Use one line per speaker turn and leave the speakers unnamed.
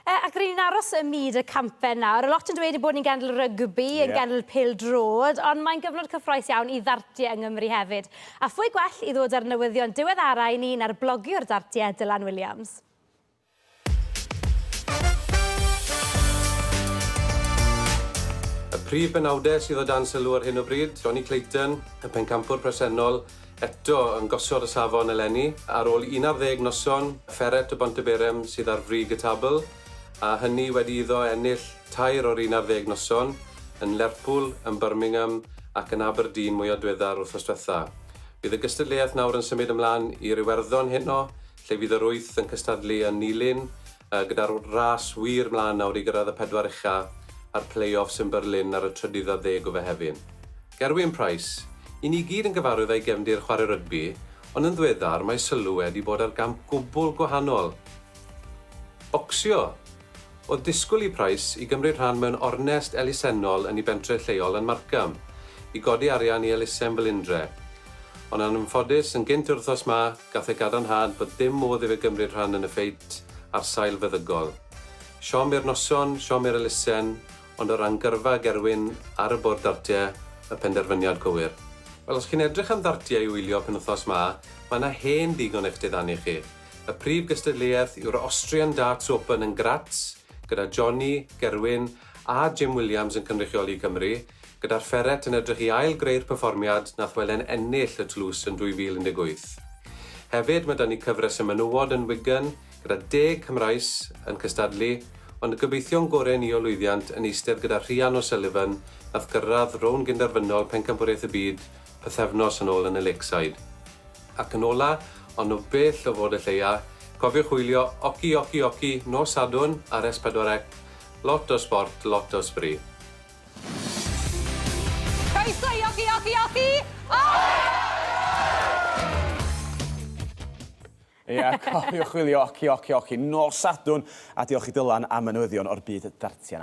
Ac ry'n ni'n aros ym myd y campau nawr. Lot yn dweud ein bod ni'n genedl rygbi, yn
Ie.
genedl pêl-droed, ond mae'n gyfnod cyffrous iawn i ddartiau yng Nghymru hefyd. A phwy gwell i ddod â'r newyddion diweddara i ni na'r blogiwr dartiau, Dylan Williams.
Y prif benawdau sydd o dan sylw ar hyn o bryd, Jonny Clayton, y pencampwr presennol, eto yn gosod y safon eleni, ar ôl 11 noson, Ferret o Bontyberem sydd ar frig y tabl, a hynny wedi iddo ennill tair o'r 11 noson, yn Lerpwl, yn Birmingham ac yn Aberdeen mwya dweddar wthnos dwetha. Bydd y gystadleuaeth nawr yn symud ymlan i'r Iwerddon heno, lle fydd yr wyth yn cystadlu yn Nulyn, gyda'r ras wir mlaen nawr i gyrraedd y pedwar ucha a'r play-offs yn Berlin ar y trydydd ar ddeg o Fehefin. Gerwyn Price, I ni gyd yn gyfarwydd â'i gefndir chwarae rygbi, ond yn ddiweddar mae sylw wedi bod ar gamp gwbl gwahanol. Bocsio! Oedd disgwyl i Price i gymryd rhan mewn ornest elusennol yn ei bentre lleol yn Markham, i godi arian i elusen Felindre. Ond yn anffodus, yn gynt yr wythnos 'ma, gath e gadarnhad bod dim modd i fe gymryd rhan yn y ffeit ar sail feddygol. Siom i'r noson, siom i'r elusen, ond o ran gyrfa Gerwyn ar y bwrdd dartiau, y penderfyniad cywir. Wel, os chi'n edrych am ddartiau i wylio penwythnos 'ma, mae 'na hen ddigon i'ch diddanu chi. Y prif gystadleuaeth yw'r Austrian Darts Open yn Graz, gyda Jonny, Gerwyn a Jim Williams yn cynrychioli Cymru, gyda'r Ferret yn edrych i ail-greu'r perfformiad nath welen ennill y tlws yn 2018. Hefyd, mae 'da ni cyfres y menywod yn Wigan, gyda deg Cymraes yn cystadlu, ond y gobeithion gore ni o lwyddiant yn eistedd gyda Rhian O'Sullivan nath gyrraedd rownd gynderfynol Pencampwriaeth y Byd pythefnos yn ôl yn y Lakeside. Ac yn ola, ond o bell o fod y lleia, cofiwch wylio Oci Oci Oci nos Sadwrn ar S4C, lot o sbort, lot o sbri.
Croeso i Oci Oci Oci Oci!
Ia, cofiwch wylio Oci Oci Oci nos Sadwrn, a diolch i Dylan am y newyddion o'r byd dartiau 'na.